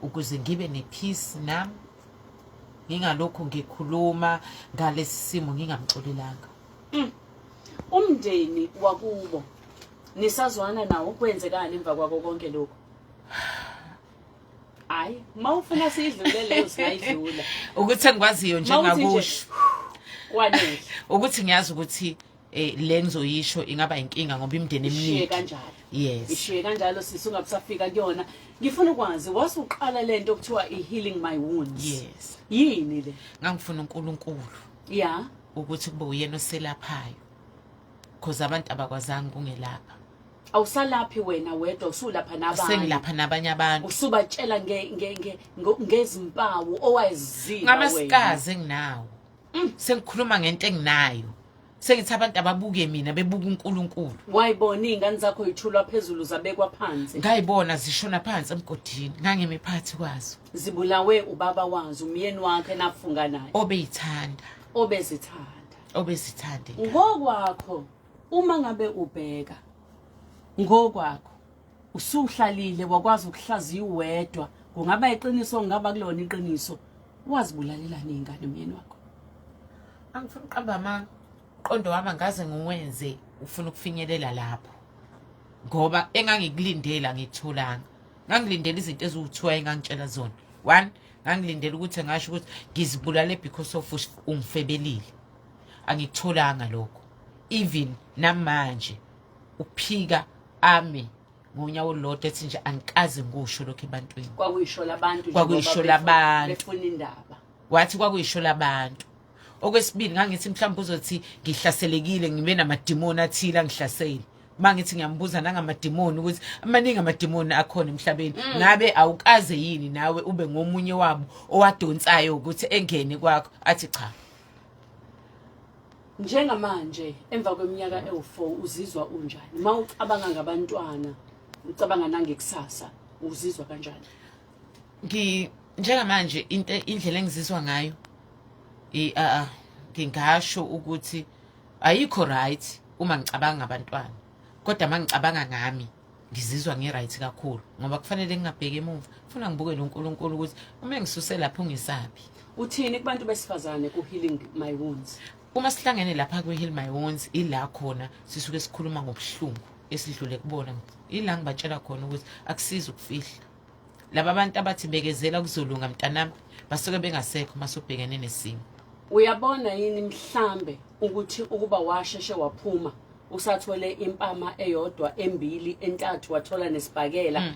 ukuze ngibe ne-peace nami, ngingalokhu ngikhuluma ngalesi simo ngingamxolelanga. Umndeni wakubo nisazwana nawo, kwenzekani emva kwako konke lokho? Hayi, mawufuna siyidlule leyo singayidlula. Ukuthi engikwaziyo nje ngakusho kwanele. Ukuthi ngiyazi ukuthi le ngizoyisho ingaba inkinga ngoba imindeni eminingi. Ishiye kanjalo. Yes. Ishiye kanjalo sisi ungabusafika kuyona. Ngifuna ukwazi wasuqala lento okuthiwa i-healing my wounds. Yes. Yini le? Ngangifuna uNkulunkulu. Yeah. Ukuthi kube uyena oselaphayo. Because abantu abakwazanga ukungelapha. Awusalaphi wena wedwa, usulapha nabanye. Sengilapha nabanye abantu. Usubatshela ngezimpawu owaziziba wena. Ngamasikazi enginawo. Sengikhuluma ngento enginayo. Sengithi abantu ababuke mina bebuka uNkulunkulu. Wayibona izingane zakho ithulwa phezulu zabekwa phansi. Ngayibona zishona phansi emgodini, ngangimi phakathi kwazo. Zibulawe ubaba wazo, umyeni wakhe nafunga naye. Obeyithanda. Obezithanda. Obezithanda. Ngokwakho uma ngabe ubheka ngokwakho usuhlalile wakwazi ukuhlaziya uwedwa, kungaba iqiniso kungaba kulona iqiniso, wazibulalelani ingane umyeni wakho? Angifuni uqamba amanga, umqondo wami angaze ngiwenze ufuna ukufinyelela lapho ngoba engangikulindela ngitholanga. Ngangilindela izinto eziwu-2 engangitshela zona. One, ngangilindela ukuthi ngasho ukuthi ngizibulale because of ungifebelile. Angikutholanga lokho. Even namanje uphika ame ngonyawo olulodwa ethi nje angikaze ngikusho lokho ebantwini. Kwakuyisho labantu nje Kwakuyisho ngoba labantu. befuna indaba. Wathi kwakuyisho labantu. Okwesibili ngangithi mhlawumbe uzothi ngihlaselekile ngibe namadimoni athile angihlasele. Uma ngithi ngiyambuza nangamadimoni ukuthi amaningi amadimoni akhona emhlabeni, ngabe awukaze yini nawe ube ngomunye wabo owadonsayo ukuthi engene kwakho, athi cha. Njengamanje emva kweminyaka ewu-4 uzizwa unjani? Uma ucabanga ngabantwana, ucabanga nangekusasa, uzizwa kanjani? Ngi njengamanje into indlela engizizwa ngayo i a ngingasho ukuthi ayikho right uma ngicabanga ngabantwana, kodwa uma ngicabanga ngami ngizizwa ngi-right kakhulu ngoba kufanele ngingabheki emuva, funa ngibuke noNkulunkulu ukuthi uma ngisuse lapho ngisabi. Uthini kubantu besifazane ku-Healing My Wounds? Uma sihlangene lapha kwi-Heal My Wounds, ila khona sisuke sikhuluma ngobuhlungu esidlule kubona, ila ngibatshela khona ukuthi akusizi ukufihla. Laba abantu abathi bekezela kuzolunga mntanami basuke bengasekho uma subhekene nesimo. Uyabona yini mhlambe ukuthi ukuba washeshe waphuma usathole impama eyodwa, embili, entathu, wathola nesibhakela,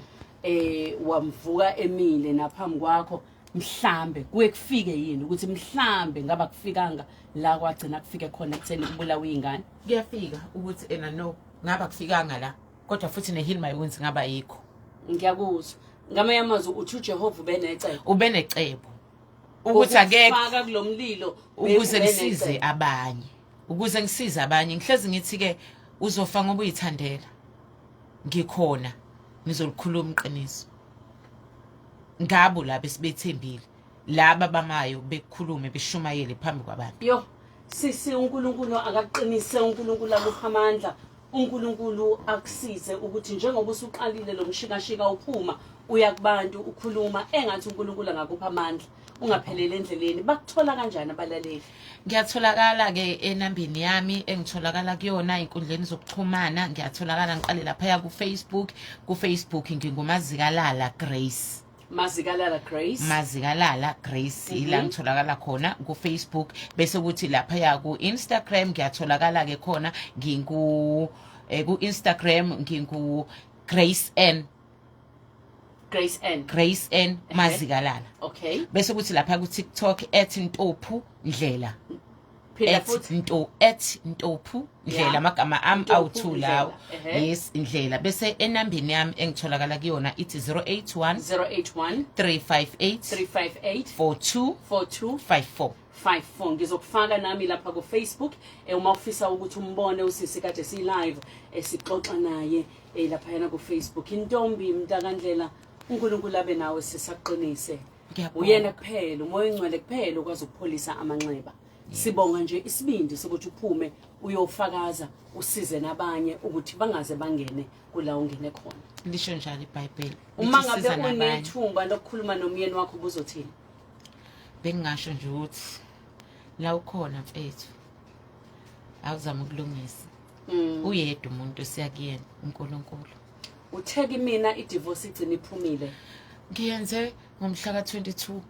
wamvuka emile naphambi kwakho, mhlambe kuye kufike yini ukuthi mhlambe ngaba kufikanga la kwagcina kufike khona ekutheni kubulawa iy'ngane? Kuyafika ukuthi ena no ngaba kufikanga la, kodwa futhi ne-Heal My Wounds ngaba yikho. Ngiyakuzwa. Ngamanye amazwi uthi uJehova ubenecebo. Ubenecebo ukuthi akekho faka kulo mlilo ukuze ngisize abanye, ukuze ngisize abanye. Ngihlezi ngithi-ke uzofa ngoba uyithandela, ngikhona ngizolikhuluma iqiniso ngabo laba esibethembile, laba bamayo bekukhulume beshumayele phambi kwabantu. Yo sisi, uNkulunkulu akakuqinise, uNkulunkulu akupha amandla, uNkulunkulu akusize ukuthi njengoba usuqalile lo mshikashika uphuma uya kubantu ukhuluma, engathi uNkulunkulu angakupha amandla ungapheleli endleleni. Bakuthola kanjani abalaleli? Ngiyatholakala-ke enambeni yami engitholakala kuyona ey'nkundleni zokuxhumana. Ngiyatholakala, ngiqale laphaya ku-Facebook. Ku-Facebook nginguMazikalala Grace. Mazikalala Grace. Mazikalala Grace, ila ngitholakala khona ku-Facebook. Bese kuthi laphaya ku-Instagram ngiyatholakala-ke khona, ngingu ku-Instagram ngingu Grace N. Grace N. Grace N Mazikalala. Bese kuthi lapha ku-TikTok @NtophuNdlela. Phinda At futhi. Nto @NtophuNdlela. Amagama ami Ntophu awu-2 Ndlela. lawo. Yes, Indlela. Bese enambeni yami engitholakala kuyona ithi 081 081 358 358 42 42 54. 54. Ngizokufaka nami lapha ku Facebook, uma ufisa ukuthi umbone usisi kade si live, esixoxa naye, lapha yana ku Facebook. Intombi mntakandlela, uNkulunkulu abe nawe, sisaqinise. Ngiyabonga. Uyena kuphela uMoya oNgcwele kuphela ukwazi ukupholisa amanxeba. Sibonga nje isibindi sokuthi uphume uyofakaza, usize nabanye ukuthi bangaze bangene kula ungene khona. Lisho njalo iBhayibheli. Uma Lithi ngabe siza nabanye. unethumba lokukhuluma nomyeni wakho, ubuzothini? Bengingasho nje ukuthi la ukhona mfethu awuzama ukulungisa. Uyedwa umuntu esiya kuyena, uNkulunkulu. Uthe kimina i-divorce igcina iphumile. Ngiyenze ngomhla ka-22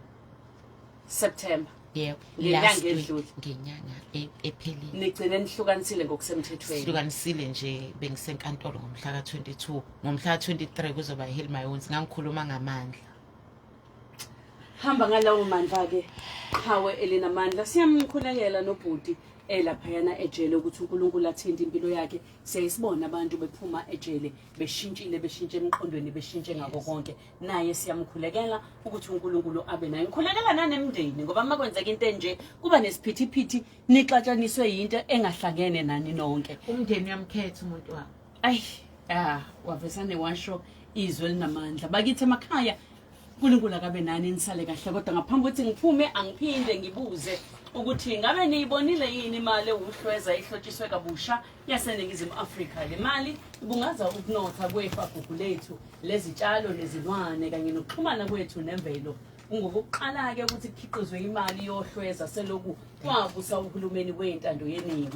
September. Yebo. Ngenyanga Last week, edlule. Ngenyanga ephelile. Nigcine nihlukanisile ngokusemthethweni. Sihlukanisile nje, bengisenkantolo ngomhla ka-22, ngomhla ka-23 kuzoba Heal My Wounds. Ngangikhuluma ngamandla. Hamba ngalawo mandla-ke, qhawe elinamandla. Siyamkhulekela nobhuti elaphayana ejele ukuthi uNkulunkulu athinte impilo yakhe. Siyayisibona abantu bephuma ejele beshintshile, beshintshe emqondweni, beshintshe ngako konke. Naye siyamkhulekela ukuthi uNkulunkulu abe naye. Ngikhulekela nanemndeni ngoba uma kwenzeka into enje kuba nesiphithiphithi, nixatshaniswe yinto engahlangene nani nonke. Umndeni uyamkhetha umuntu wakho. Ayi, ah, wavesane washo izwi elinamandla. Bakithi emakhaya, uNkulunkulu akabe nani, nisale kahle. Kodwa ngaphambi kokuthi ngiphume, angiphinde ngibuze ukuthi ngabe niyibonile yini imali ewuhlweza ihlotshiswe kabusha yaseNingizimu Afrika. Le mali ibungaza ukunotha kwefa gugu lethu lezitshalo nezilwane kanye nokuxhumana kwethu nemvelo. Kungokokuqala-ke ukuthi kukhiqizwe imali yohlweza seloku kwabusa uhulumeni wentando yeningi.